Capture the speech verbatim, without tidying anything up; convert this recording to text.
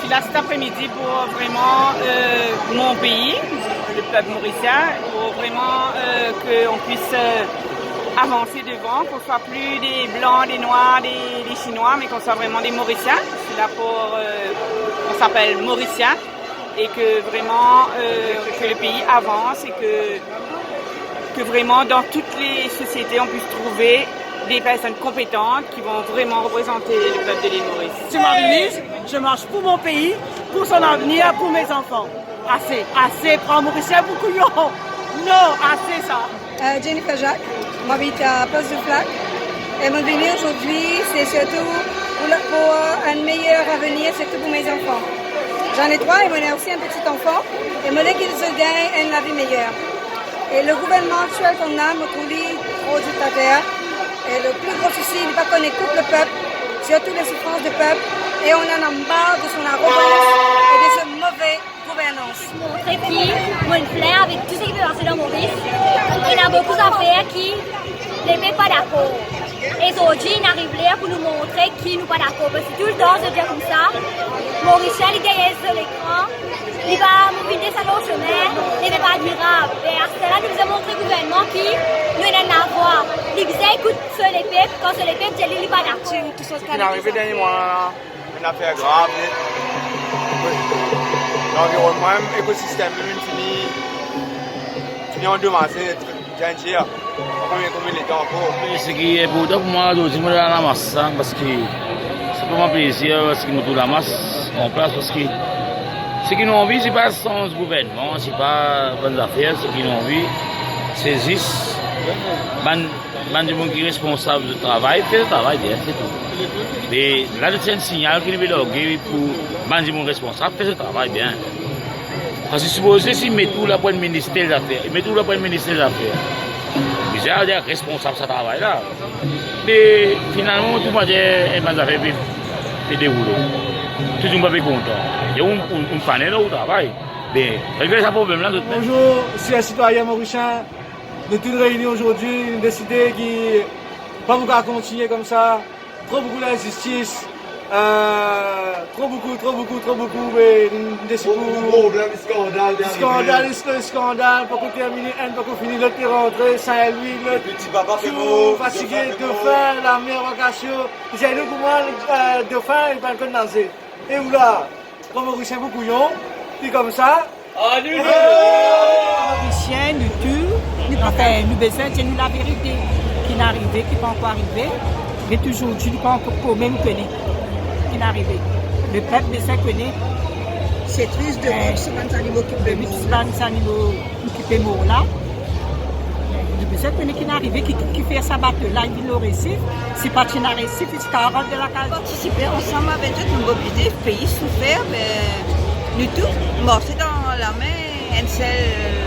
Là, cet après-midi, pour vraiment, euh, mon pays, le peuple mauricien, pour vraiment, euh, qu'on puisse, euh, avancer devant, qu'on soit plus des Blancs, des Noirs, des, des Chinois, mais qu'on soit vraiment des Mauriciens. Je suis là pour, euh, on s'appelle Mauricien, et que vraiment, euh, que le pays avance et que, que vraiment dans toutes les sociétés, on puisse trouver des personnes compétentes qui vont vraiment représenter le peuple de l'île Maurice. Je m'organise, je marche pour mon pays, pour son avenir, pour mes enfants. Assez, assez, pran Morisien pou kouyon. Non, assez sa. Euh, Jennifer Jacques, mo abit a Plas de Flag. E mo vini zordi, se sirtou pou la, pou, euh, un meilleur avenir, sirtou pou mes enfants. J'en ai trois et mo ena osi enn petit enfant. E mo le ki zot gagn enn lavi meyer. E le gouvernman aktiel ki nou ena, mo trouv li tro diktater. E le pli gro sousi, li pa konn ekout le pep, sirtou les souffrances du peuple. E nou ena mar de son arogans e de se move gouvernans. Montre ki mo fler avek tou seki pe pase dan Moris. Ena boukou zafer ki lepep pa dakor. E zordi, inn ariv ler pou nou montre ki nou pa dakor. Parski toultan, zot dir koumsa, Morisien, li deryer so lekran, li pa, mo vinn desann lor sime, li pa dirab. E aster la, nou bizin montre gouvernman ki nou ena enn lavwa. Li bizin ekout so lepep, kan so lepep dir li, li pa dakor. Seki finn arive dernie mwa la, enn zafer grav net. Lanvironnman, mem ekosistem, mem fini, fini andomaze, bien dir. Konbien, konbien letan ankor? Seki inportan pou mwa zordi, mo dan lamas, sa, parski se pa mwa plezir, parski mo trouv lamas an plas, parski seki nou anvi, se pa sanz gouvernman, se pa bann zafer, seki nou anvi, se zis bann, bann dimoun ki responsab zot travay, fer zot travay bien, se tou. E la, se enn signal ki nou pe large pou bann dimoun responsab fer zot travay bien. Parski sipoze, si met ou la pou enn minister zafer, met ou la pou enn minister zafer, bizin dir responsab sa travay la. Me finalman, tou bann zafer pe, pe deroule. Tou dimoun pa pe kontan. E ou, ou, ou fane dan ou travay. Be, regle sa problem la, zot mem. Bonzour, ser sitwayin morisien. Nou tou reini zordi, nou deside ki pa pou kapav kontigne koumsa. Tro boukou linzistis, euh, tro boukou, tro boukou, tro boukou, me nou deside pou... Tro boukou problem, skandal, skandal, skandal, pa pou termine, enn pa pou fini, lot pe rantre, Saint-Louis, lot... Epi ti papa pe mor, fatige, dofin, lamer, vakasyon. Li dir nou kouma, euh, dofin, li pa konn naze. E ou la, kouma Morisien pou kouyon, li koumsa. Morisien, nou tou, nou, anfin, nou bizin dir nou laverite. Ki'nn arive, ki pa ankor arive, me toultan nou pa ankor mem kone ki'nn arive. Lepep bizin kone. Se tris de war tou sa bann zanimo ki pe mor. Tou sa bann zanimo ki pe mor la. Nou bizin kone ki'nn arive, ki, ki, ki fer sa bato la vinn lor resif. Si pa ti ena resif, li ti kapav rant dan lakaz. Partisipe ansam avek zot, nou mobilize, pei soufer, be nou tou marse dan lame, enn sel